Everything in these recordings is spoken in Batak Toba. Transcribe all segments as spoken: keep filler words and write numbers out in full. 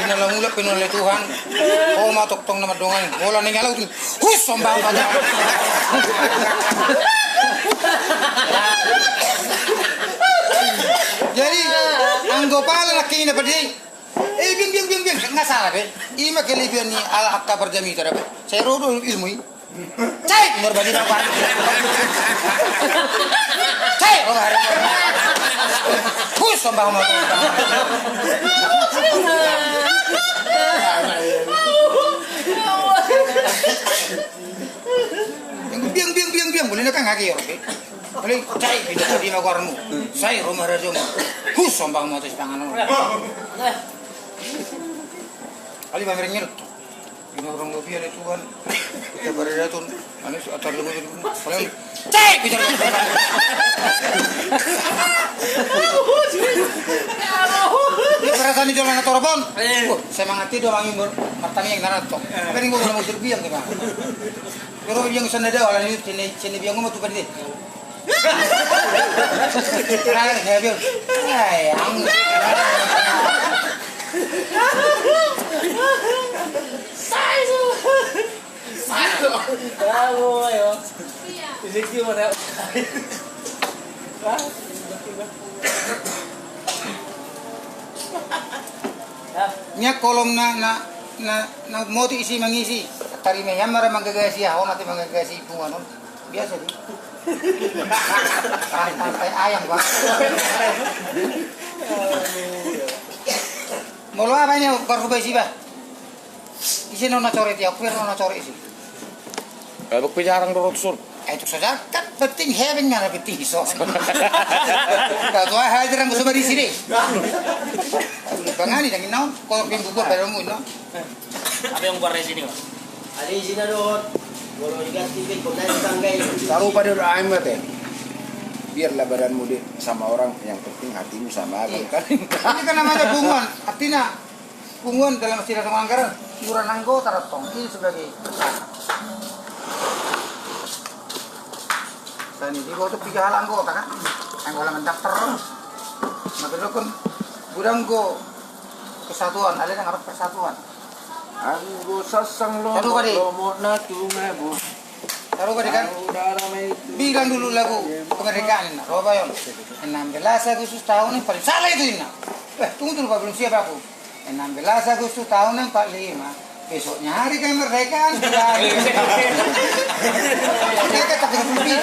Inna lam ulak pe nole Tuhan. O ma tongtong na mandongani. Bola ninga laut. Hus, sombang pada. Jadi anggo pala nangkin na padi. Eh, biang, biang, biang, biang. Nggak salah be. Ima kelebihan ni ala angka parjamita da be. Sai ro do ilmu i. Cai, nur bagi apa? Cai, oh, hari. Hus, sombang mau. Biang, biang, biang, biang, biang. Boleh nak ngaki ya, oke. Boleh cai, pindah tadi mau keluarmu. Sai, rumah rajamu. Hus, sombang mau atas pangan. Kali pamer nyerut. Bina orang lebih ada Tuhan. Kita pada datun. Anu, atar dulu dulu. Paling cek bicara. Perasaan di jalan ator pon. Eh. Wah, semangat itu mangi martani yang narato. Apa yang gua mau usir biang kita. Pero biang sana dah, ala ni sini, sini biang gua mau tuh pada. Terakhir, ya, biang. Eh, ang. Bravo, ayo. Isi kiu mana? Nia kolom na, na, na, na moti isi mangisi. Tarima ian mara manggagasi, aho nanti manggagasi punguan on. Biasa di. Pantai ayam, Bang. Molo apa ini, Bang Rubai, si, Bang? Ise na nacoret i, au pe na nacoret isi. Abang pe jarang do ro tuson. Eh, tu saja kan penting heben ngana penting ison. Kau tu aha jarang ku sobat isi deh. Bangani dangin naon, kau pin buku baru mu no. Apa yang buat sini, Bang? Ada isi na dohot. Kalau diganti pin kau naik tanggai. Taruh pada doa amat ya. Biarlah badanmu dek sama orang, yang penting hatimu sama abang kan. Ini kan namanya punguan, artinya Punguan dalam istilah Songanggaran, iuran anggota do tong, ini sebagai rencana. Dan ini diboto piga hal anggota kan, anggota mendaftar. Maka dulu kan gudang go kesatuan, ada yang harus persatuan. Anggo sasang lo, lo mau natu ngabu. Taruh pada kan? Bilang dulu lagu kemerdekaan ini, Robayon. Enam belas Agustus tahun yang paling salah itu ini. Eh, tunggu dulu, Pak, belum siap aku. Enam belas Agustus tahun empat lima, besoknya hari kemerdekaan. Mereka tak berpikir.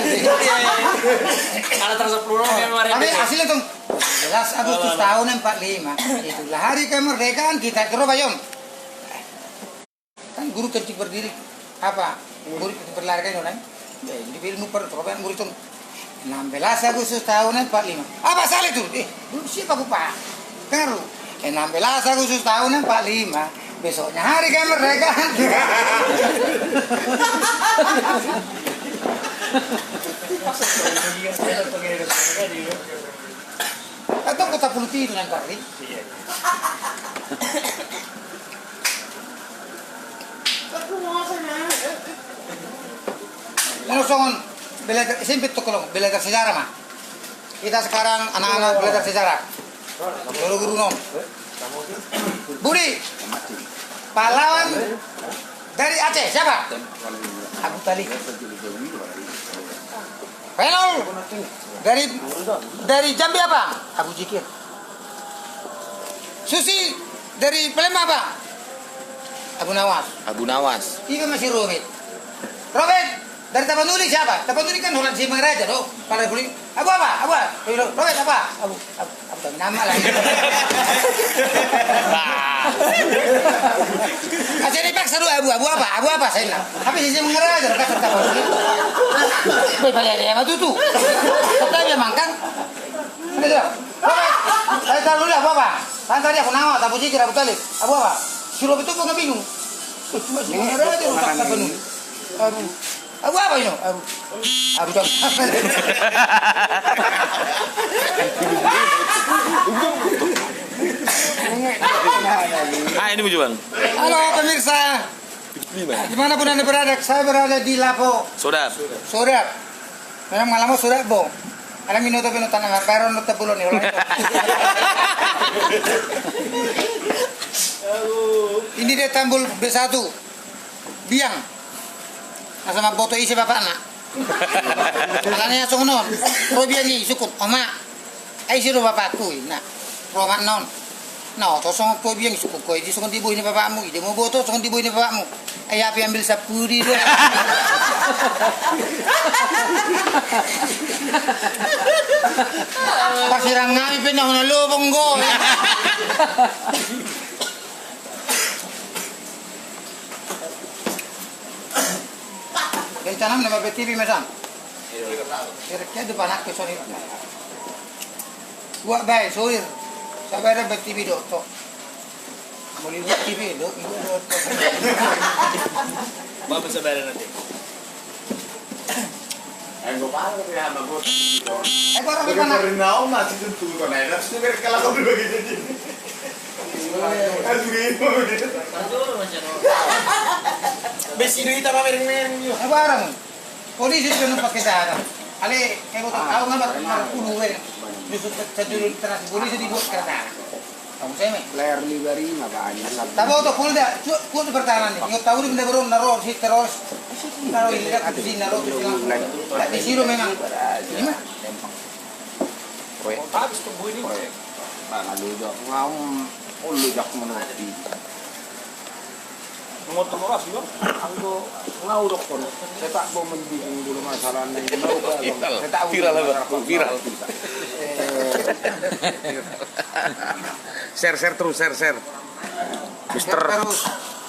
Ada tanggal sepuluh November. Tapi hasilnya tuh, enam belas Agustus tahun empat lima, itulah hari kemerdekaan kita, itu Robayon. Kan guru kencing berdiri, apa? Murid kencing berlari kan orang. Ya, jadi ilmu per, terobek murid tuh. Enam belas Agustus tahun empat lima. Apa salah itu? Eh, belum siap aku, Pak. Kan lu. Enam belas Agustus tahun empat lima. Besoknya hari kemerdekaan. Atau kota puluh tiga dengan kari. Langsung belajar S M P tuh kalau belajar sejarah mah. Kita sekarang anak-anak belajar sejarah. Guru-guru non. Budi, pahlawan dari Aceh siapa? Abu Talib. Renol dari, dari Jambi apa? Abu Jikir. Susi dari Palembang apa? Abu Nawas. Abu Nawas. Iba masih Robert. Robert dari Tapanuli siapa? Tapanuli kan Holland si Mangaraja do. Pada Puli. Abu apa? Abu apa? Robert apa? Abu, Abu. Abu Tami nama lah. Aja dipaksa dulu Abu, Abu apa? Abu apa saya nak? Tapi si Mangaraja dekat tetap. Boy, balik ada yang tutu. Tetap dia mangkang. Ada dia. Apa? Saya taruh dulu Abu apa? Saya tadi Abu Nawas, Abu Jikir, Abu Talib. Abu apa? Suruh betul gua bingung. Cuma si Mangaraja tetap penuh. Abu. Abu apa ini? Abu. Abu Tami. Ah, ini Bujang. Halo pemirsa. Di mana pun Anda berada, saya berada di Lapo. Sodap. Sodap. Memang malam mau sodap, Bo. Ada minum tapi nonton sama Peron, nonton bulan nih. Tambul B satu. Biang. Asa mamboto ise bapakna. Alani songon on. Ro biang i sungkun. Oma. Ai ise do bapakku, inna. Ro ma non. Na oto songon ho biang i sungkun ho i songon di bohi ni bapakmu. Ida ma boto songon di bohi ni bapakmu. Ai api ambil sapudi do. Pasirang nami pe na hona lobong go. Rencana na mabe T V mesan. Kira-kira depan aku soni. Buat bae soir. Sabar be T V doto. Mau lihat T V do, ibu doto. Bapak sabar nanti. Eh, gua paham, tapi ya, sama gua. Eh, gua orang di mana? Gua pernah naon masih tentu, gua naik, terus dia balik ke lapangan dulu gitu. Aduh, gitu. Besi duit apa mereng-mereng, yuk. Eh, barang. Polisi sudah numpak kita, kan? Ale, eh, gua tahu nggak, mar-, mar-, puluh, eh. Justru sejurus teras polisi dibuat kereta. Tong seme. Layar libar i ma banyak. Taboto Polda, cuk, kuat pertahanan ni. Ingot tahu di benda baru naro si teroris. Naro ini kan sini naro di silang. Tak di situ memang. Ini mah. Proyek. Habis tuh bu ini. Proyek. Mana lu jok ngam, lu jok menurut di. Nomor teluras juga. Anggo ngau dokkon. Setak bo mending dulu masalah ini. Viral, viral, Bang. Viral. Share, share terus, share, share. Mister. Terus.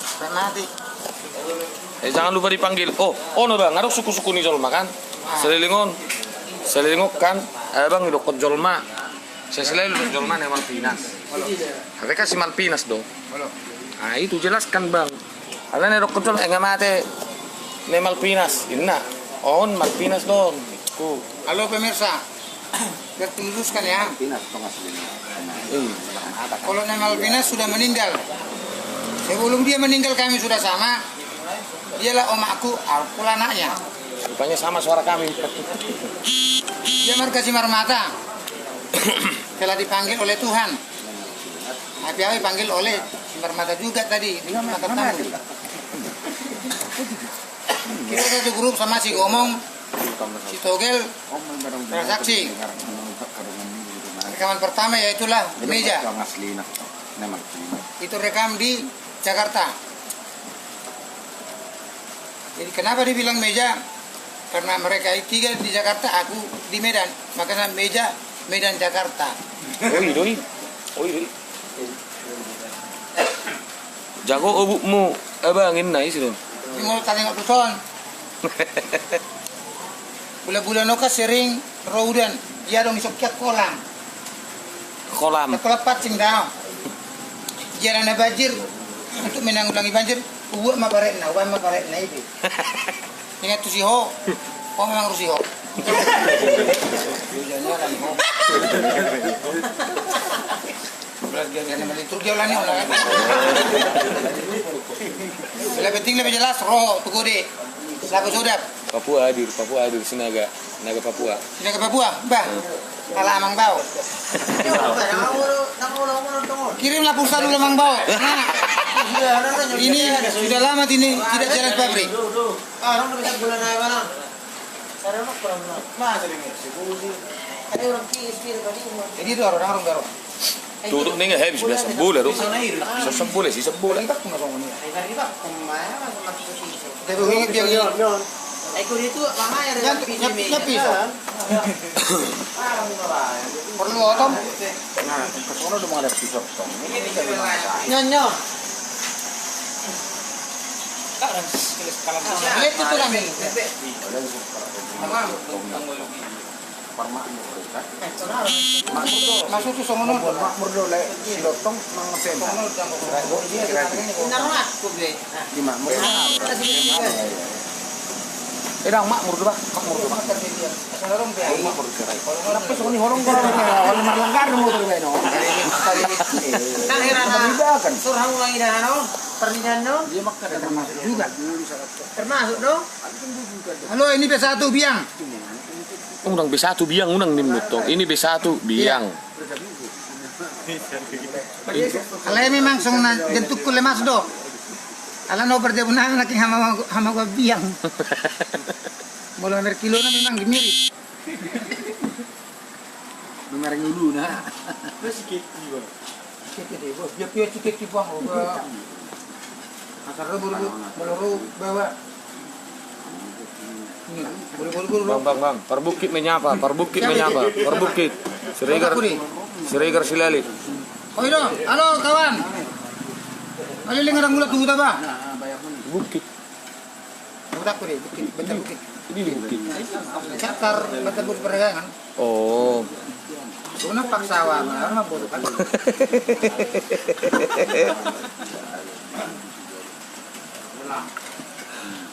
Sampai mati. Eh, jangan lupa dipanggil. Oh, ono da, ngadok suku-suku ni jolma kan. Selelengon. Selelengon kan. Eh, Bang, idokkon jolma. Seselalu jolma na Malvinas. Tapi kan si Malvinas do. Ah, itu jelaskan, Bang. Alana dokkon jolma, eh, nga mate na Malvinas. Inna. On Malvinas do. Ku. Halo pemirsa. Biar terluruskan ya. Kalau na Malvinas sudah meninggal, sebelum dia meninggal kami sudah sama. Dialah omakku, aku anaknya. Rupanya sama suara kami. Dia marga Simarmata. Telah dipanggil oleh Tuhan. Tapi aku dipanggil oleh Simarmata juga tadi. Kita satu grup sama si Gomong. Si Togel, transaksi. Rekaman pertama ya itulah Meja. Itu rekam di Jakarta. Jadi kenapa dibilang Meja? Karena mereka tiga di Jakarta, aku di Medan. Makanya Meja, Medan, Jakarta. Oi, doi. Oi, doi. Jago obukmu, abang, inna isi do. Ini mau tali nggak tuson. Bulan-bulan oka sering ro udan, dia dong isok kiak kolam. Kolam. Kolam pancing dao. Dia dana banjir, untuk menanggulangi banjir, ubuat ma baretna, ubuat ma baretna itu. Ingat tu si Ho. Ho memang ro si Ho. Belas dia, dia nama litur dia ulangi ulang. Lebih penting lebih jelas ro tu gode. Lagu sodap. Papua hadir, Papua hadir, Sinaga, Naga Papua. Sinaga Papua, bah. Ala amang bao. Kirimlah pulsa dulu amang bao. Nah. Ini sudah lama ini tidak jalan pabrik. Jadi itu orang-orang baru. Tutup ninna, eh, bisa, bisa sebulan do. Bisa sebulan, sih sebulan. Perlu otom. Nah, ke sono udah mau ada pisau. Nyon, nyon. Lihat itu lagi. Parmakmur, kan? Makmur do. Maksud tu songon on. Makmur do, le, si Lotong mangasen. Di makmur. Eh, dang makmur do, Pak. Makmur do, Pak. Makmur do, cerai. Kenapa songon i holong kau? Holong marlanggar do motor bae, no. Kan heran, ah. Sur, hamu lagi dah, no? Pernikahan, no? Dia makan termasuk juga. Termasuk, no? Halo, ini B satu biang. Unang B satu biang, unang nimmu tong. Ini B satu biang. Alai memang songon na jantukku lemas do. Ala na oper dia punana nangkin hama, hama gua biang. Molo merek kilona memang mirip. Merek nguluna. Terus sikit juga. Sikit dia, bos. Dia pia sikit di bang. Asal ro buru, buru, buru, bawa. Bang, bang, bang. Parbukit menyapa, parbukit menyapa, parbukit. Siregar, Siregar Silalit. Oi do, halo kawan. Ayo, leleng, ada mulak tu huta bah. Bukit. Huta ku di bukit, Bantar Bukit. Ini di bukit. Catar, Bantar Bukit Pardagangan. Oh. Guna paksa awak, mana bodoh kan.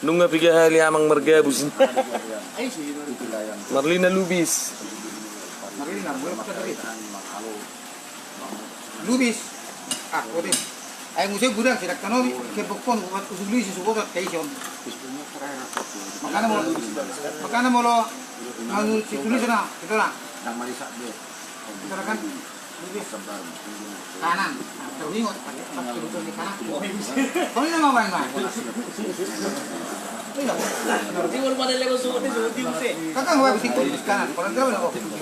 Nunga piga hali amang margabus. Marlina Lubis. Marlina, boleh kita beri. Lubis. Ah, kode. Ai muse gudang sidak tanomi, kepokon buat usuli si suboto kaison. Makana molo, makana molo, anu si tulis na, kita na. Kita kan. Kanan. Nah, terus ingat, pakai, pakai betul di kanan. Kau ini nama apa, Mas? Iya. Nanti mau pada lewat suhu, suhu tiup sih. Kakak nggak bisa tulis kanan. Kalau dia udah, oh, terima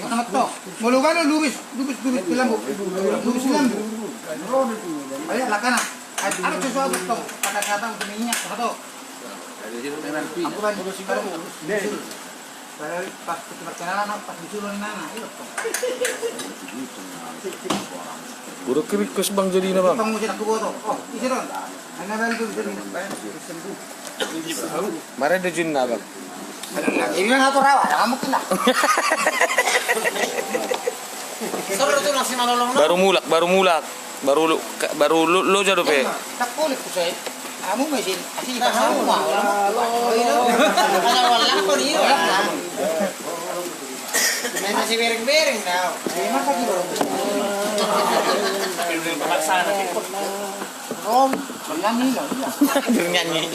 kasih toh. Molo kan lurus, lurus, lurus di lambung. Lurus di lambung. Ayo, lah kanan. Ada sesuatu toh, kata-kata untuk mengingat, satu. Aku kan, Padahal pas kita berkenalan, pas disuruh ni nana, iya, Pak. Boru ke request, Bang, jadi na, Bang. Bang, mesti aku foto. Oh, isi dong. Mana balik tuh, jadi na. Mare do jin na, Bang. Ini mah ngatur rawa, kamu kena. Seru tuh nasi malolong, no? Baru mulak, baru mulak. Baru lo, ka-, baru lo, lo jado pe. Tak boleh ku saya. Kamu mesin, asli kita semua. Kalau walak kau dia. Main nasi bereng-bereng kau. Masa gitu. Paksaan. Om, bernyanyi lah, iya. Bernyanyi.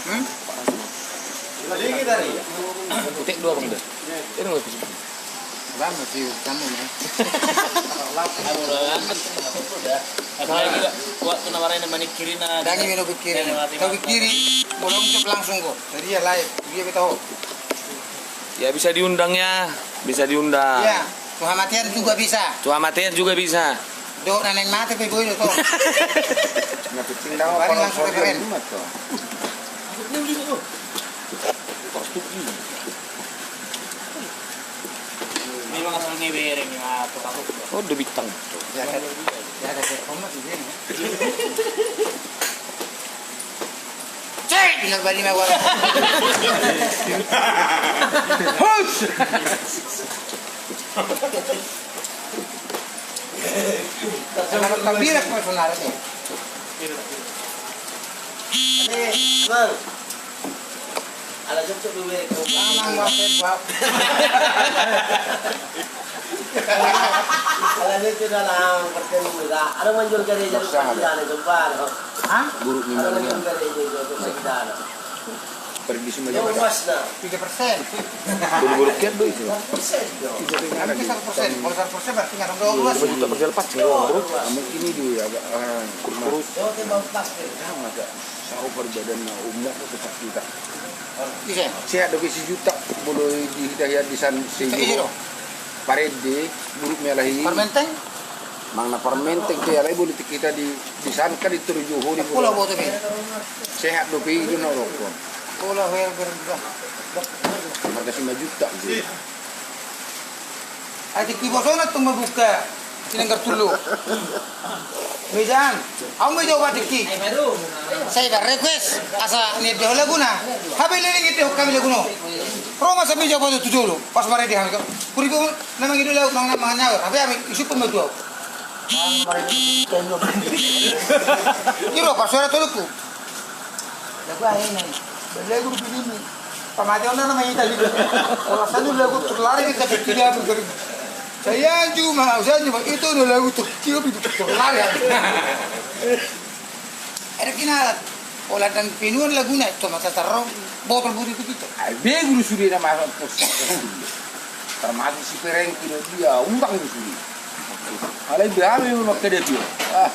Hmm? Putek dua, Bang, dah. Ini mau putek. Bang, masih kamu, ya. Kamu udah lambat, nggak apa-apa, dah. Apalagi, Kak, waktu nawarin manik kiri, nah, dangi mino pikiri. Kau pikiri, bolong cok langsung kok. Jadi ya, live. Dia kita ho. Ya, bisa diundang, ya. Bisa diundang. Ya, tu hamatean juga bisa. Tu hamatean juga bisa. Dok, na naeng mate pe boi do, toh. Na penting dang. Paling langsung referen. Memang asal ngebereng, ya, toh. Oh, udah bintang. Ya, kan? Ya, ada performa di sini. Cek, bener bani mah gua. Hus! Emang tak birak, Pak, saudara, tuh. Bang. Ala jok tu dua. Bang, bang, bang, bang. Ala jok tu dalam pertemu juga. Ada manjur gereja tu pagi dah, jumpa. Hah? Buruk ni. Ada manjur gereja tu pagi dah. Pergi semua. Yang emas dah. Tiga persen. Buru-buru kian do itu. Persen do. Tiga persen. Nanti satu persen. Kalau satu persen berarti nggak ada dua belas. Dua juta persen lepas, bro. Mungkin ini dia agak, ah, kurus-kurus. Jauh tembak pas, ya. Nah, agak. Sarupa di badan na umur tu kesakitan. Ise? Sehat dope si Jutak, molo di hita hian di san si Jutak. Parende, buruk melahi. Parmenteng? Mang na parmenteng pe alai boli hita di, di san kan di Toru Juhu di. Pola boto pe. Sehat dope i do na rokok. Pola her ber. Marga si Majutak gitu. Ai tingki bosona tung mabuka. Sinenggar tulu. Mejaan. Au meja obat tingki. Saya iba request asa ni dia laguna. Hape leleng itu kami laguna. Roma sa meja obat tu jolo. Pas mare di hami. Kuribu nama ngidu lagu mang nama nyawa. Hape ami isup pun meja. Iro pas suara tuluku. Lagu ae nai. Lagu dulu. Pamate on nama ita gitu. Kalau sanu lagu terlari kita pikir dia bergerak. Saya cuma, saya cuma itu udah lagu terkira itu terlari. Ada kinalat. Olah dan pinuan laguna itu masa terong botol budi begitu. Ai be guru sudah nama pos. Termasuk si Pereng kira dia utang di sini. Alai be hami memang kede tu. Ah.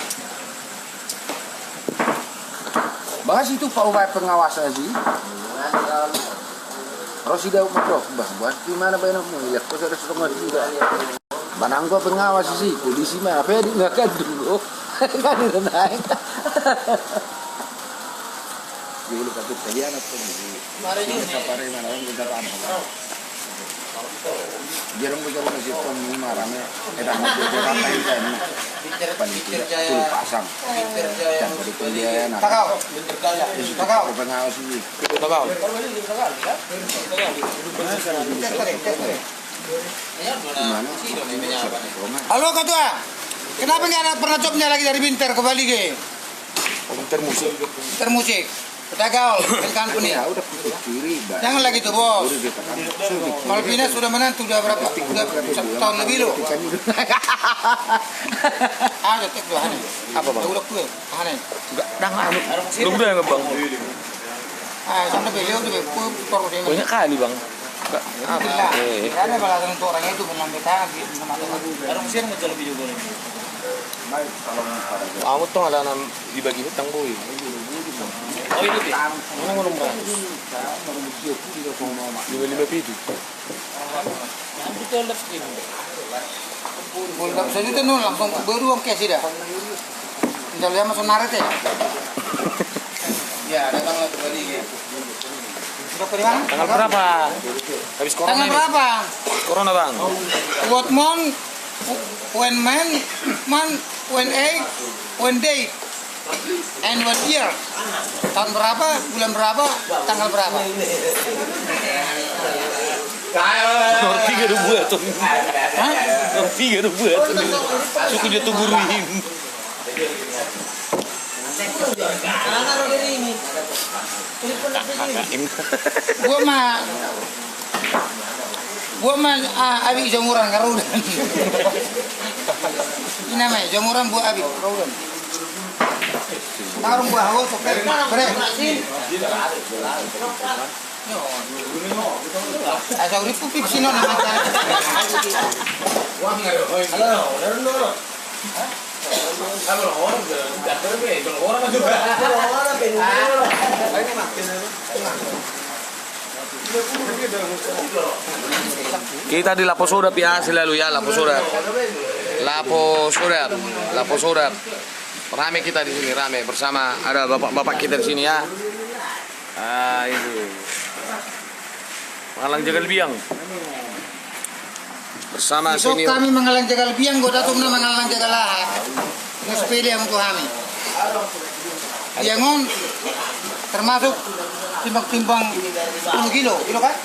Bagas itu pak ubai pengawas aja. Rosi dau makro, bah, buat di mana bayi nokmu? Ya, kau sudah setengah juga. Manang gua pengawas sih, polisi mah apa ya di makan dulu. Kan itu naik. Dia udah kata tadi anak tuh. Mari ini. Sapare mana orang kita tahan. Jarang gua jarang masih pun marane. Eh, dah mau gua apa ini kan? Paling tidak sepuluh pasang. Pinter jaya. Jangan pada pembiayaan. Takau. Pinter jaya. Takau. Pengawas ini. Takau. Halo ketua, kenapa nggak ada pernah jobnya lagi dari Bintar ke Bali ke? Bintar Musik. Bintar Musik. Pedagang, kan punya. Jangan lagi tuh bos. Malvinas sudah menantu udah berapa? Udah satu tahun lebih loh. Ada tek dua hari. Apa bang? Udah kue, hari. Enggak, dah anu. Belum udah nggak bang? Ah, sana beliau tuh, gue, gue, gue, banyak kali bang. Enggak, apa? Tidak ada balasan untuk orang itu, bilang kita, gitu, sama Tuhan. Orang siang mau jalan video gue. Amu tong ada enam dibagi hutang boy. Oh, itu dia. Mana ngomong ratus? Lima lima pitu. Gol dap sajuta nol langsung baru uang cash ida. Tinggal dia masuk naret ya. Ya, datang lah kembali. Sudah ke mana? Tanggal berapa? Habis corona. Tanggal berapa? Habis corona bang. What month? When man? Man? When eight? When day? And what year? Tahun berapa, bulan berapa, tanggal berapa? Ngerti gak ada buat tuh? Hah? Ngerti gak ada buat tuh? Suku dia tuh guruin. Gua mah Buat ma, ah, abit jomuran karudan. Ina ma jomuran buat abit karudan. Tarung buat hawa to bre. Asa uripu pipsi no nama. Kita di Lapo Sodap ya, selalu ya, Lapo Sodap. Lapo Sodap, Lapo Sodap. Rame kita di sini, rame bersama ada bapak-bapak kita di sini ya. Ah, itu. Mangallang jagal biang. Bersama senior. Kami mangallang jagal biang, godang tong na mangallang jagal aha. Nunga sepele hamu tu hami. Biang on termasuk timbang-timbang sepuluh kilo, kilo kan?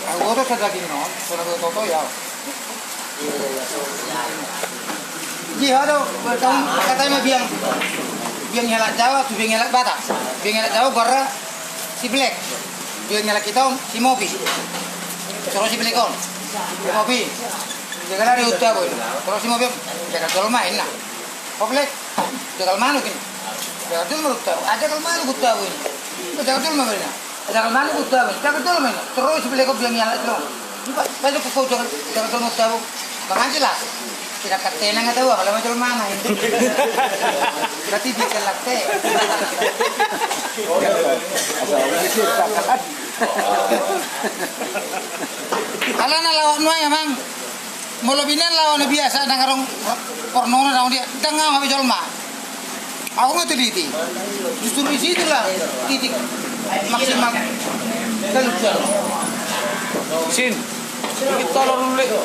Au boto sadaging on, sada boto to ya. Jadi, hado, bertahun kata ma biang. Biang halak Jawa, tu biang halak Batak. Biang halak Jawa, bara si Black. Biang halak kita on, si Mopi. Soro si Black on. Si Mopi. Jagal ari hutabu. Soro si Mopi. Jagal jolma, inna. Ko Black. Jagal manuk ini. Jagal jolma hutabu. Ah, jagal manuk hutabu ini. Jagal jolma, inna. Jagal manuk hutabu, jagal jolma. Terus beli kopi yang nyala terus. Baca buku jagal, jagal jolma hutabu. Mangan jelas. Tidak katenang atau apa lama jolma na ini. Berarti dia kelak teh. Alana lawak nuaeng amang. Molo binan lawan na biasa, ndang adong pornona, ndang adong dia, ndang adong hape jolma. Au nga teliti. Justru di situlah titik maksimal kelucuan. Sin, dikit tolong dulu.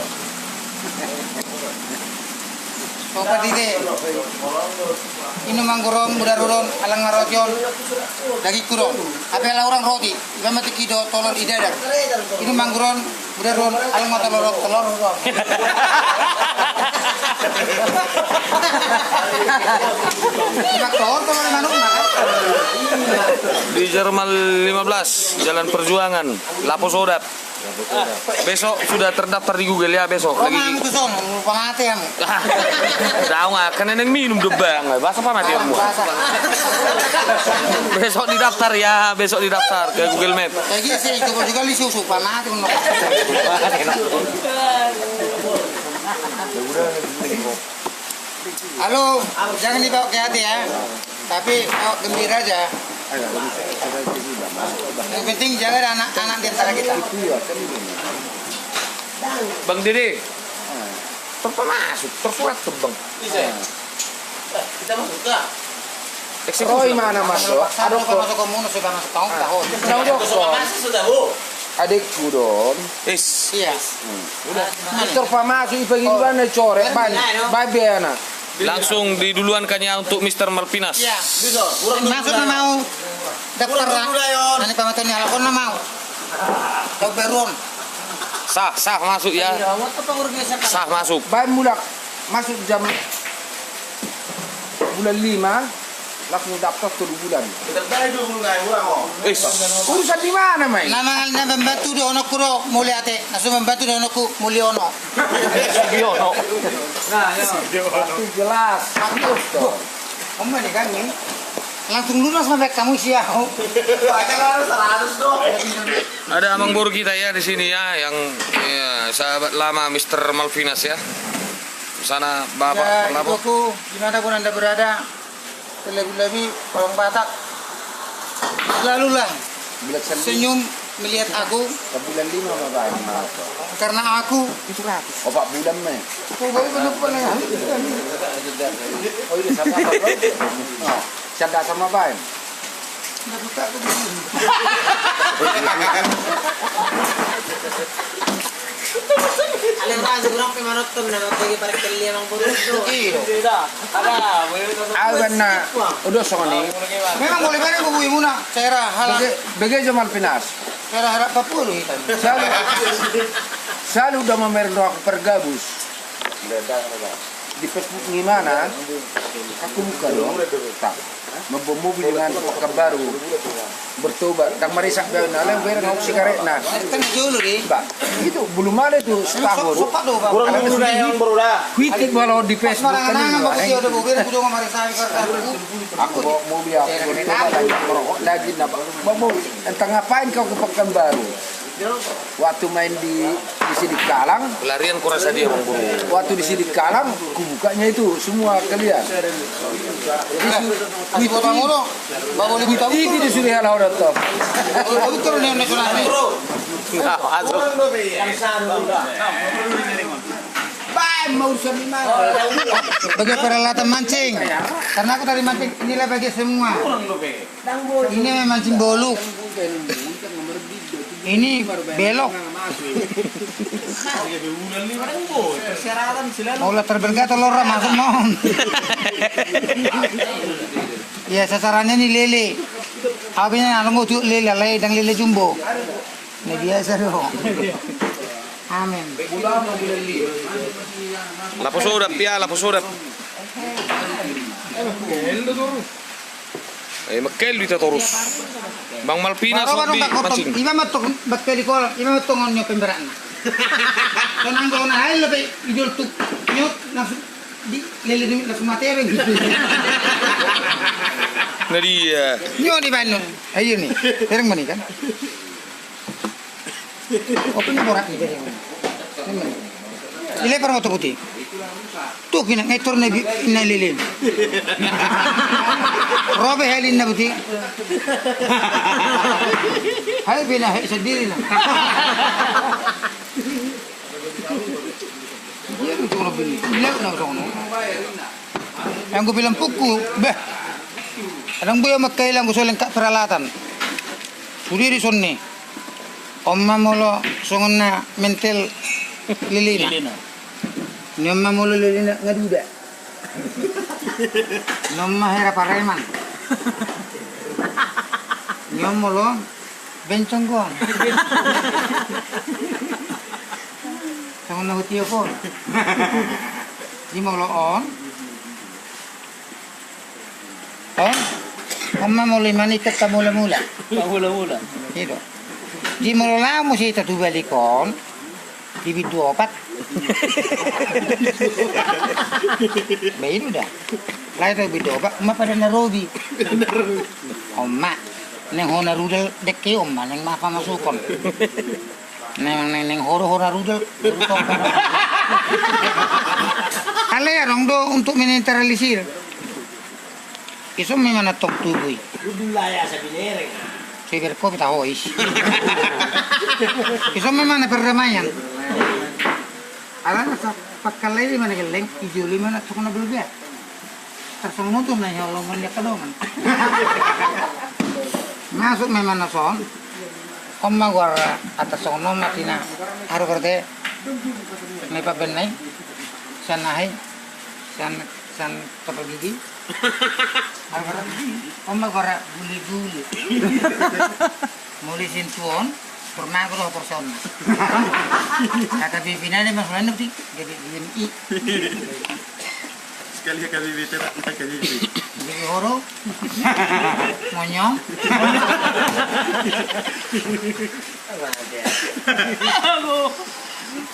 Sopat ite. Inum anggur on, mudar on, alang nga roti on. Dagingku do on. Hape ala hurang roti. Iba ma tingki do tolor i dadar. Inum anggur on, mudar on, alang ma tolor, tolor on. Iba tolor, tolor manuk na kan. Di Jerman lima belas, Jalan Perjuangan, Lapo Sodap. Besok sudah terdaftar di Google ya, besok. Lagi. Hamu tu son, pamate hamu. Daong akan neneng minum do bang. Bahasa pamate hamu. Besok didaftar ya, besok didaftar ke Google Map. Kayak gitu sih, itu juga li susu pamate. Halo, jangan dibawa ke hati ya. Tapi bawa gembira aja. Yang penting jaga anak-anak di antara kita. Bang Dede. Terpamasuk, tersurat tuh, Bang. Bisa. Kita masuk ke. Eksekusi. Roy mana, Mas? Aduh, kok masuk ke munu sudah masuk tahun, tahun. Nah, udah, kok. Masuk sudah, Bu. Adikku, Don. Is. Iya. Udah. Terus pamasuk, ipagi duluan, core, ban, babe, anak. Langsung di duluan kan ya untuk Mister Malvinas. Iya. Masuk na mau daftar lah. Nanti pamaton ni alakon na mau. Kau beruan. Sah, sah masuk ya. Sah masuk. Baen mulak. Masuk jam bulan lima, langsung daftar tolu bulan. Is. Urusan di mana, mai? Nama na membantu do onokku do, muli ate. Langsung membantu do onokku, muli ono. Sugiono. Nah, ya. Pasti jelas. Bagus, tuh. Om, ini kan, ini. Langsung lunas ma baen hamu sian au. Pakai harus seratus do. Ada amangboru kita ya di sini ya, yang, ya, sahabat lama Mister Malvinas ya. Sana Bapak. Ya, pelapor. Ibuku, di mana pun Anda berada, terlebih-lebih orang Batak, selalulah senyum melihat aku. Bulan lima ma baen, Mas. Karena aku. Opat bulan ma. Oh, baru benar-benar. Oh, ini sama apa, Bro? Oh, sian Dasam ma baen. Alai rasa kurang pe manonton na bagi para kelia mang boru. Iya. Au kan na udah songon i. Memang boleh baen bubuimuna, cara halak. Bege, bege jo Malvinas. Cara halak Papua do hita. Selalu, selalu do mamereng rohangku pargabus. Di Facebook ni mana? Aku buka do. Mamboan mobil dengan Pekanbaru. Bertobat. Ndang maresak be au, na laho bereng au sigaretna. Kan jolo deh. Ba, itu belum ada itu setahun. Kurang dulu dah yang baru dah. Huitik walau di Facebook kan. Aku bawa mobil, aku bertobat lagi, merokok lagi, na ba, bawa mobil. Entah ngapain kau ke Pekanbaru. Waktu main di, di Sidikalang. Pelarian kurasa dia, Bang Guru. Waktu di Sidikalang, kubukanya itu semua kelia. Itu disuruh hal-hal datang. Bagi peralatan mancing. Karena aku tadi mancing, inilah bagi semua. Ini mancing boluk. Ini belok. Olah terbergat telur masuk non. Ya, sasarannya ini lele. Habisnya nunggu tu lele, lele dan lele jumbo. Ini biasa do. Amin. Lapo sodap ya, lapo sodap. Eh, mangkel do hita torus. Bang Malvinas, hobi mancing. Ima ma tong, bakke di kolam, ima ma tong on nyo pemberatna. Kan anggo na hail lope idol tu nyo langsung di lele di langsung mate be. Na dia. Nyo di baen. Ayo ni. Hereng mani kan. Open borat ni jadi. Ile par motor putih. Tuh kina ngetor na bi-, na lele. Robe helin na putih. Hai bina hai sendiri na. Dia itu robe ni. Ile na sono. Yang gue bilang puku, bah. Kadang gue makai lang gue soleng kak peralatan. Sudah di sini. On ma molo songon na mentel lelena. Lelena. Ni on ma molo lelena nga duda. Ni on ma hera pareman. Ni on molo bencong gong. Songon na hutiop on. Di molo on. On, on ma molo i maniket pamula-mula. Pamula-mula. I do. Di molo laho muse hita tu balik on, di bindu opat. Ba i do da. Laho tu bindu opat, on ma pada na robi. On ma. Naeng ho na rudal dekke on ma, naeng ma pamasukon. Naeng, naeng, naeng ho do ho na rudal. Alai adong do untuk menetralisir. Ison memang na tong tubu i. Udul laya sabilereng. Siber kopi taho is. Ison memang na perdamaian. Alana sa pakkalai di mana geleng, ijoli mana tong na belgia. Tarsongon tu na nyolong on dia kadongan. Masuk memang na son. Om ma gua atas songon on ma tina. Aru kerte. Mai pabenai. San ahi. San, san tapagigi. Aru kerte. Om ma gua buli-buli. Muli sintuon, purna aku doho porsona. Kata pipinane mas lain nanti jadi gini i. Sekali H K B P, tetap H K B P. Jadi horo, monyong.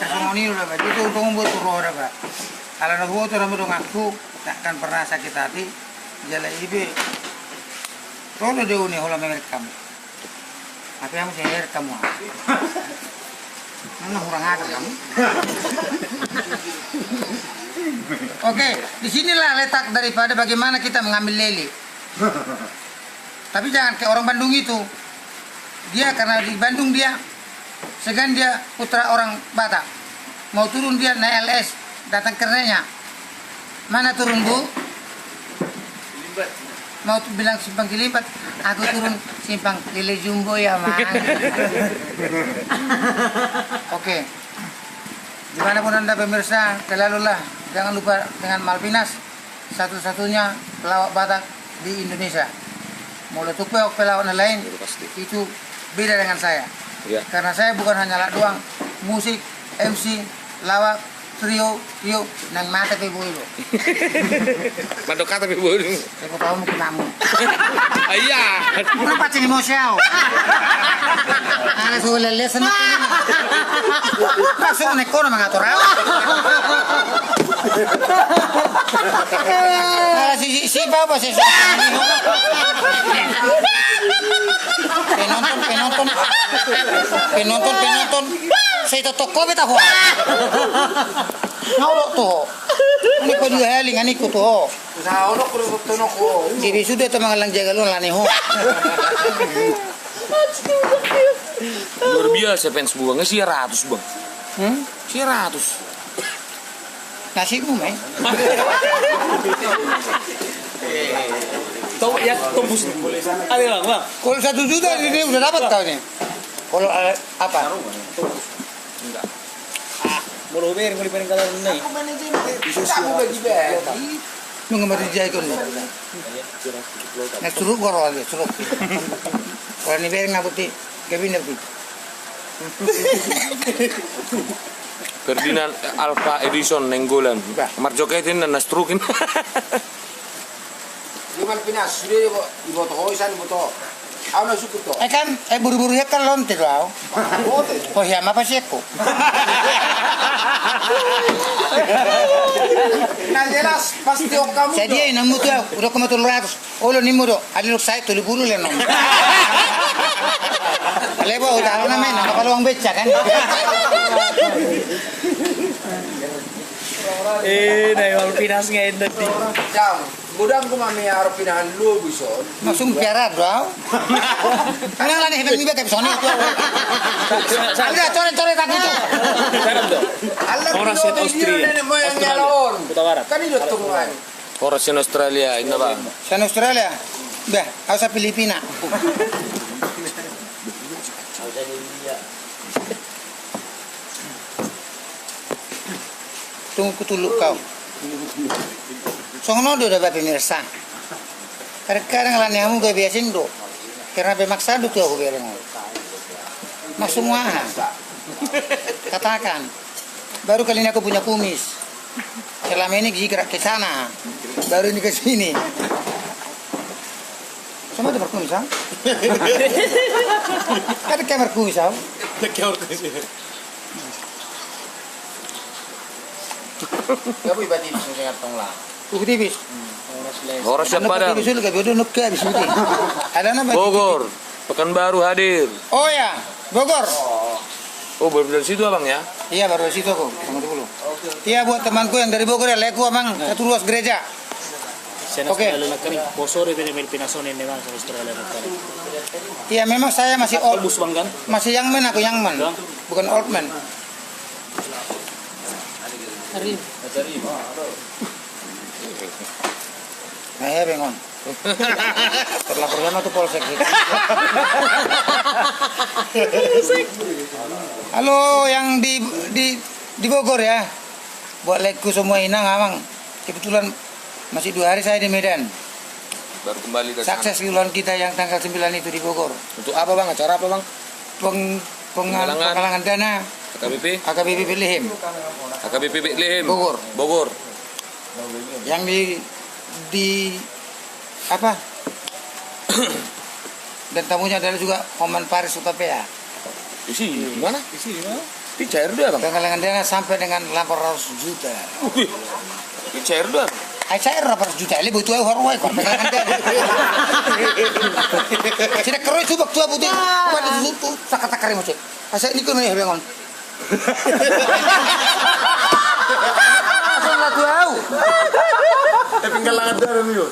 Kasongoni udah baju itu untung buat roda pak. Kalau ada buat orang udah ngaku, tak akan pernah sakit hati. Jala ibe. Roda dia uni hola merekam. Tapi kamu saya rekam wah. Mana kurang ajar kamu? Oke, di sinilah letak daripada bagaimana kita mengambil lele. Tapi jangan kayak orang Bandung itu. Dia karena di Bandung dia segan dia putra orang Batak. Mau turun dia naik L S, datang kerjanya. Mana turun bu? Mau tu bilang simpang Cilimbat, aku turun simpang Lele Jumbo ya mang. Oke. Dimanapun anda pemirsa, selalulah jangan lupa dengan Malvinas. Satu-satunya pelawak Batak di Indonesia. Molo tung pe pelawak na lain, itu beda dengan saya. Karena saya bukan hanya lak doang, musik, M C, lawak, trio, trio, nang mata pe boi do. Mandok kata pe boi do. Saya kau tahu mungkin namu. Iya. Mana pacini mau siau? Ada suhu lelesan. Masuk naik kono mengatur apa? Ala si, si, si baba si, si. Penonton, penonton. Penonton, penonton. Sai totoko beta ho. Ngau dok tu ho. Ini ko dua hali ngani ku tu ho. Jadi sudah teman lang jaga lu lani ho. Luar biasa fans buang, sia ratus bang. Hmm? Sia ratus. Nasibmu, men. Tahu ya, tembus. Ada bang, bang. Kalau satu juta ini udah dapat kau nih. Kalau eh, apa? Enggak. Ah, molo hubereng ngoli bereng kabar nai. Bisa siap. Nunga mati jai kon. Na suruk goro aja suruk. Kalau ni bereng aku ti gabin aku. Ferdinand Alpha Edison Nainggolan. Bah. Marjoget inna na strukin. Dia Malvinas sudah dia iboto ho isan iboto. Au na sukut ho. Eh kan, eh buru-buru ya kan lonte do au. Lonte. Oh ya apa sih aku? Nah jelas pasti kamu. Jadi ya namu tu au, udah koma tolu ratus. Olo nimmu do, aliluk sai tolu pulu le nom. Lebo udah alo na men, apa luang beca kan? Eh, na iwal pinas ngai dadi. Jam, godang ku mami arep pinahan lu buson. Langsung piara do. Nang lani heben ni bete soni. Ada core-core tadi tu. Horas sian Austria. Austria. Kota Barat. Kan itu tungguan. Horas sian Australia, inna bang. Sian Australia? Bah, au sa Filipina. Tung kutuluk kau. Songon on do da ba pemirsa. Kadang-kadang lani hamu gabe asing do. Karena pemaksa do tu aku bereng. Maksudmu aha? Katakan. Baru kali ini aku punya kumis. Selama ini gerak ke sana, baru ini ke sini. Sama ada berkumis, ha? Ada kayak berkumis, ha? Ada kayak berkumis. Gak boleh berarti di sini tong lah. Uku tipis. Horas sian Padang. Tipis dulu, gak bodoh nuk habis itu. Ada nama? Bogor. Pekanbaru hadir. Oh ya, Bogor. Oh, baru dari situ abang ya? Iya, baru dari situ aku. Sama dulu. Iya, buat temanku yang dari Bogor ya, laeku amang, satu ruas gereja. Oke. Iya, memang saya masih old, masih young man aku, young man. Bukan old man. Nah, ya, bengon. Terlapor sama tuh polsek situ. Halo, yang di, di, di Bogor ya. Buat laeku semua, inang, amang. Kebetulan masih dua hari saya di Medan. Baru kembali dari sana. Sukses ulang kita yang tanggal sembilan itu di Bogor. Untuk apa, Bang? Acara apa, Bang? Peng-, pengal-, penggalangan dana H K B P? H K B P Betlehem. H K B P Betlehem. Bogor. Bogor. Yang di, di apa? Dan tamunya adalah juga Hotman Paris Hutapea. Isi di mana? Isi di mana? Di cair dia, Bang. Penggalangan dana sampai dengan delapan ratus juta. Wih, di cair dia. Ai cair delapan ratus juta, lebih butuh ahu haru ahu, penggalangan dana. Sida keroi subak tua putih. Wah, itu tuh, takar-takar musik. Asa ini kau nih, bengon. Langsung lagu au. Eh, penggalangan dana nih, yo.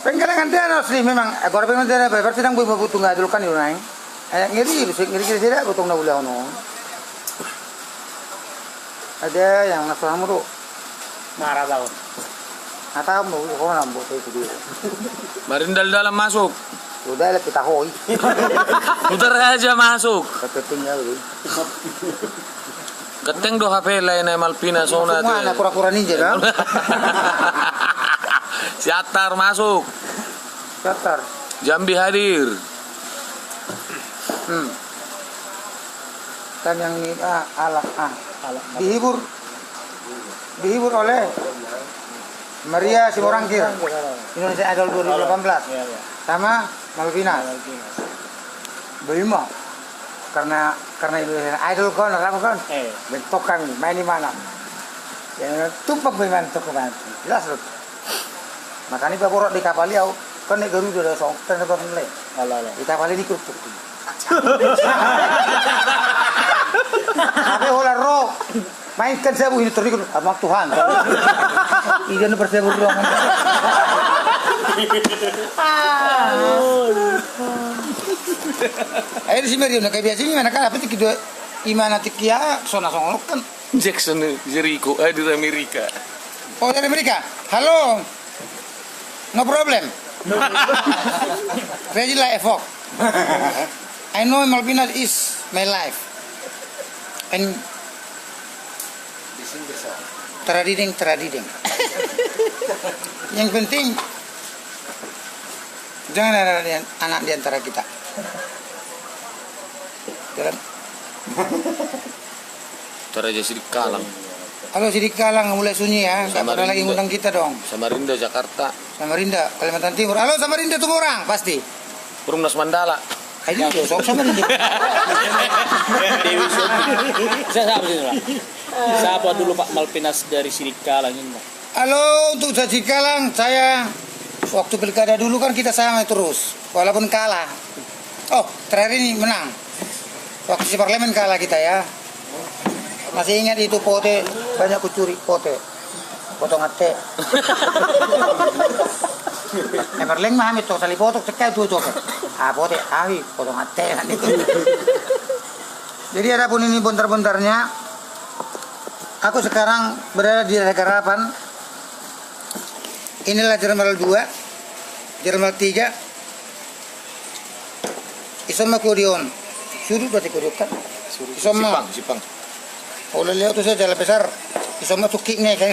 Penggalangan dana asli memang. Eh, kalau penggalangan dana, berarti nang bui mabutung nggak dulu kan, yo, nang. Eh, ngeri, bisa ngeri, ngeri, tidak, butung na ulaon. Ada yang nasa kamu tuh. Marah tahun. Nggak tahu, mau, kau nambah, saya itu dia. Marindal dalam masuk. Udah lah, kita hoi. Putar aja masuk. Kepiting ya, lu. Genteng do H P lain, eh, Malvinas, Sona. Mana tuh, kura-kura ninja, kan? Siatar masuk. Siatar. Jambi hadir. Hmm. Kan yang ini, ah, alat, ah. Alat. Dihibur, dihibur oleh Maria Simorangkir, Indonesia Idol dua ribu delapan belas. Iya, iya. Sama Malvinas. Malvinas. Bima. Karena, karena Indonesia Idol kan, apa kan? Eh. Bentuk kami, main di mana? Ya, tumpang bagaimana tuh kemarin? Jelas loh. Makanya paborok di kapal ya, kan naik Garuda dah song, kan sebab nilai. Alah, alah. Di kapal ini kerupuk. Tapi holan ro, mainkan sabu ini terikut, abang Tuhan. Iya, ini percaya berdoa. Ayo si Mario, nak kayak biasa ini mana kan, apa tuh kedua, imana tikia, sona songolokan. Jackson Jericho, eh, dari Amerika. Oh, dari Amerika. Halo. No problem. Ready lah, Evok. I know Malvinas is my life. And teradiding, teradiding. Yang penting, jangan ada di, anak di antara kita. Dalam Toraja Sidikalang. Halo Sidikalang, mulai sunyi ya, nggak pernah lagi ngundang kita dong. Samarinda, Jakarta. Samarinda, Kalimantan Timur. Halo Samarinda, Tumorang, pasti. Perumnas Mandala. Ayo, dong, Samarinda. Dewi Sobi. Saya siapa sini, Pak? Siapa dulu, Pak Malvinas dari Sidikalang ini, Pak? Halo, untuk Sidikalang, saya waktu pilkada dulu kan kita sama terus, walaupun kalah. Oh, terakhir ini menang. Waktu si parlemen kalah kita ya. Masih ingat itu pote, banyak kucuri pote. Potongan te. Emerleng mah amit to, sali potok, cekal tu coba. Ah, pote, ahi, potongan te. Jadi adapun ini bontar-bontarnya, aku sekarang berada di daerah Garapan. Inilah Jermal dua, Jermal tiga. Isomma kudion. Sudut berarti kudion kan? Isomma. Sipang, sipang. Oleh leo tu saya jalan besar. Isomma tukik nih kan.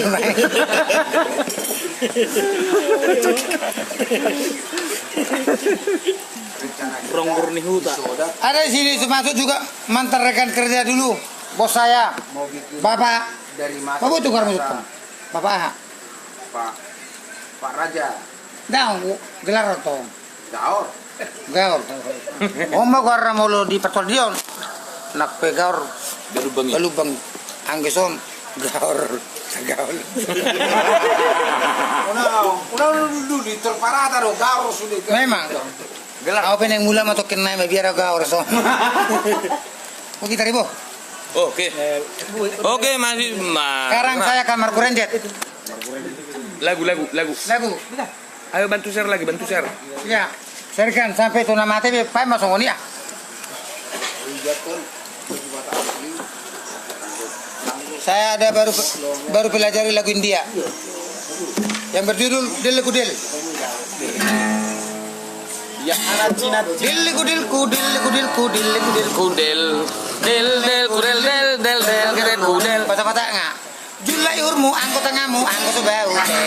Ronggur ni huta. Ada di sini termasuk juga mantan rekan kerja dulu, bos saya, Bapak. Mau butuh karena itu. Bapak aha? Pak, Pak Raja. Dah, gelar to. Gaor. Gaor. Oma goarna molo di pertoldion. Nak pe gaor. Galubangi. Galubangi. Anggeson gaor. Gaor. Una, una dulu di terparata do gaor sudah. Memang. Gelar. Au pe nang mula ma tokken nai ma biar gaor so. Oke, taribo. Oke. Oke, masih, ma-, sekarang saya ke Markurenjet. Lagu, lagu, lagu. Lagu. Ayo bantu share lagi, bantu share. Ya, share-kan sampe tu na mate be, paima songon i. Saya ada baru, baru pelajari lagu India yang berjudul Del Kudel. Ya, anak Cina. Del Kudel, Kudel, Kudel, Kudel, Kudel, Kudel. Del, del, kudel, del, del, del, kudel, kudel. Patah-patah nggak? Jula ihurmu, anggo tanganmu, anggo so bau te.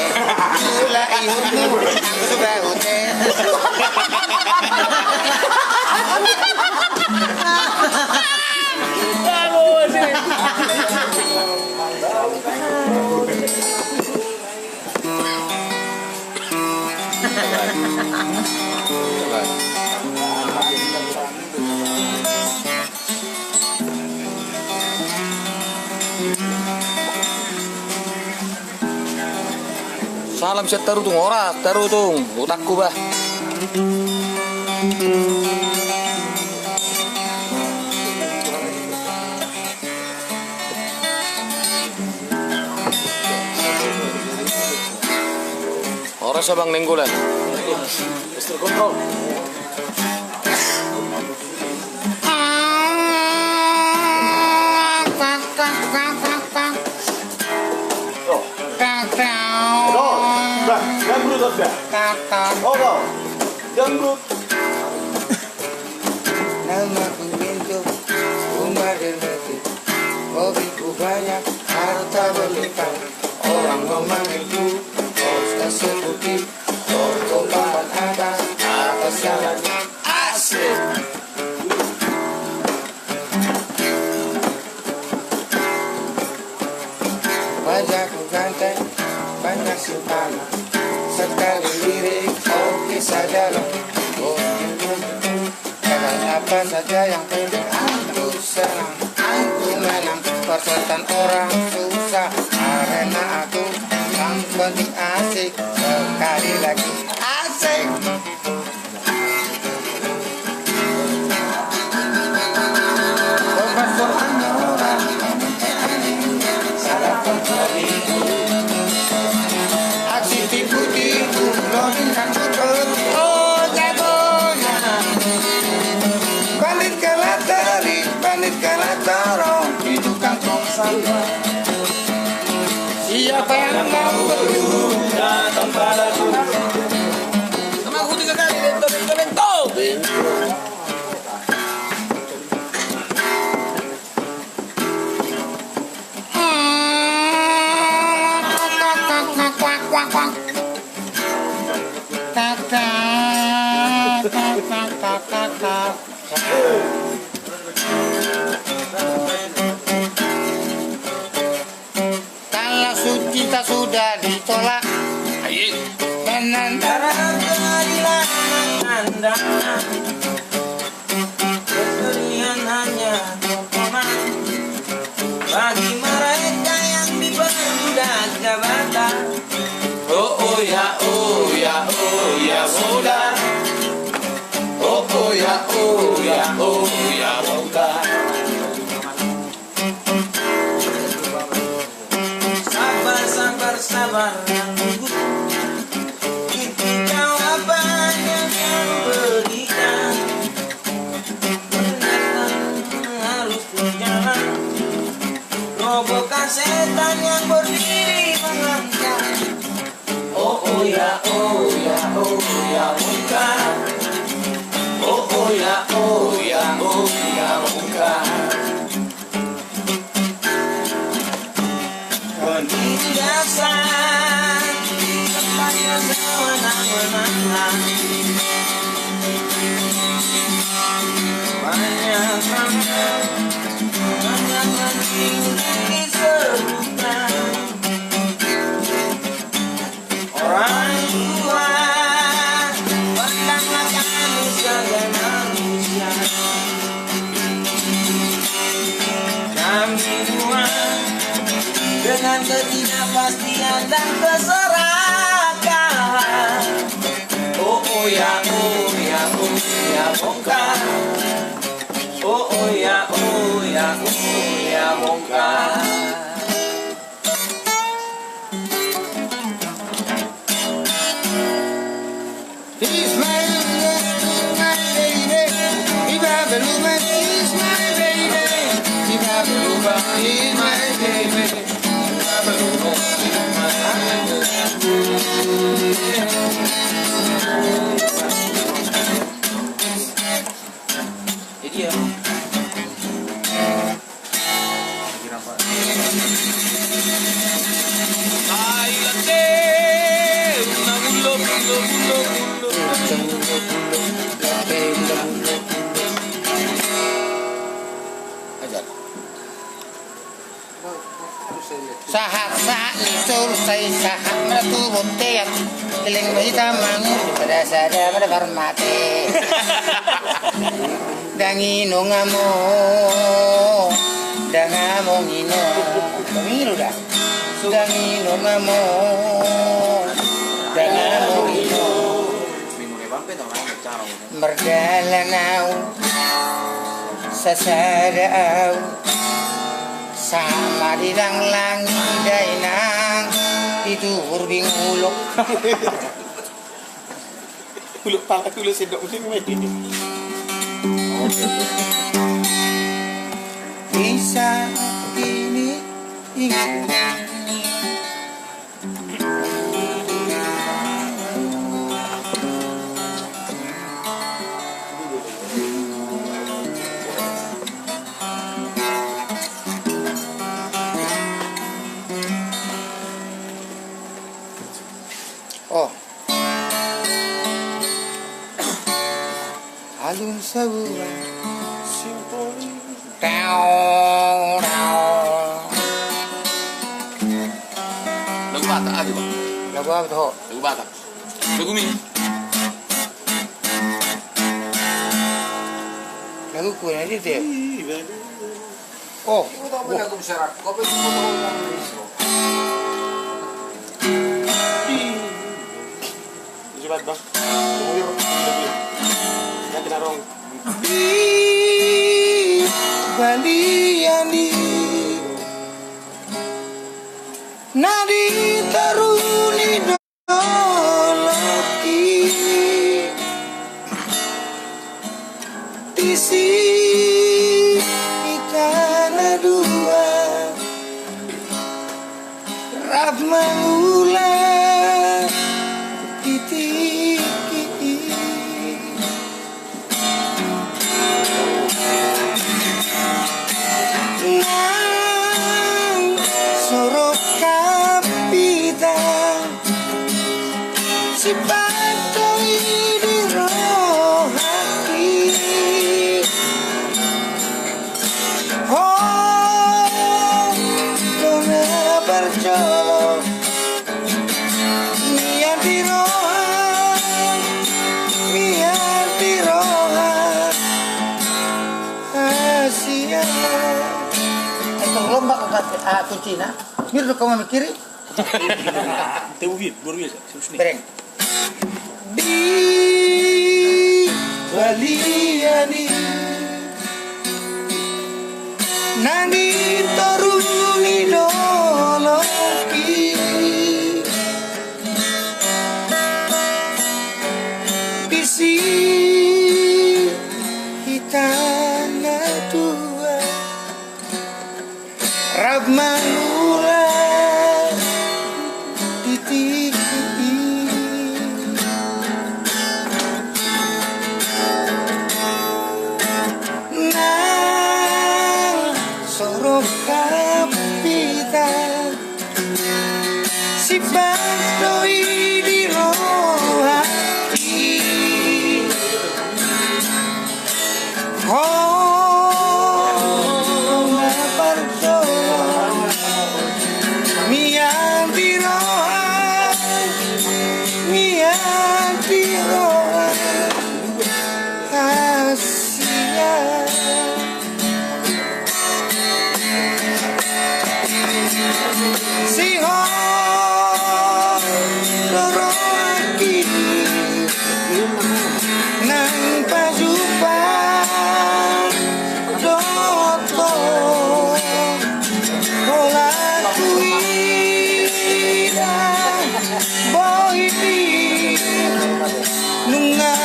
Jula ihurmu, anggo so bau te. Salam sian Tarutung, ora Tarutung, utakku bah. Ora Sabang Nainggolan. Dangbrut. Nama ku Minto, umur lima belas, hobiku banyak, harta berlimpah. Orang memanggilku Bos Eksekutif, Bos Papan Atas, atas jalan. Asik. Wajahku ganteng, banyak simpana. Sekali lirik, oke saja lah. Jalan apa saja yang penting aku senang. Aku menang, persoalan orang susah. Karena aku yang penting asik. Sekali lagi, asik. Aksi tipu-tipu, loading dan cukup. Oh, jagonya. Bandit kalah teri, bandit kalah torong di tukang tong sampah. Siapa yang mau berguru datang padaku. Sama aku tiga kali, bento, bento, bento. Kalau suci tak sudah ditolak. Aye. Menantara keadilan menandang. Kecurian hanya tontonan bagi mereka yang diperbudak jabatan. Oh, oh ya, oh ya, oh ya, sudah. Oh, oh ya, oh ya, oh ya, sudah. Sabar, sabar, sabar, yang nunggu. Itu jawaban yang kau berikan. Harus berjalan. Robohkan setan yang berdiri mengancam. Oh, oh ya, oh ya, oh ya, bukan. Oh, oh ya, oh ya, oh ya, bukan. Penindasan di tempatnya sewenang-wenang. Banyak orang, banyak orang yang diserukan. Orang tua, pandanglah kami sebagai manusia. Kami dua dengan ketidakpastian dan keserakahan. Oh, oh ya, oh ya, oh ya, bongkar. Oh, oh ya, oh ya, oh ya. He's my, my baby. He's my baby. He's my baby. He's my baby. Jadi ya. Sahat sahat ni solu sai sahat ma tu bontean. Leleng ma hita mangolu pada sada pada parmate. Dang inong among, dang among inong. Dang inong da. Dang inong among, dang among inong. Mardalan au, sasada au, sama di langlang dainang, di tuhur bingulok. Ulok pala, ulok sendok, mending main. Bisa ini, ini. Oh. Alun sabuan. Simponi. Tau, tau. Lagu Batak, apa, Bang? Lagu apa tuh? Lagu Batak. Lagu mi. Lagu ku na di te. Oh. Di balian i na di toru ni dolok i. Disi hita na dua rap mangula di tingki i. Nang so ro hampita, sipanto i di rohangki. Ho, do na parjolo, mian di roha, mian di roha. Asia. Eto lomba ko kate, ah, kuncina. Mir do kau mamikiri. Tebu, Fir, luar biasa. Serius nih. Bereng. Di balian i na di toru ni dolok i. Disi hita na dua rap mangula di tingki i. Nang so ro hampita, sipanto i di rohangki. Ho, na parjolo, mian di roha, mian di roha. Asia. Sihol Nunga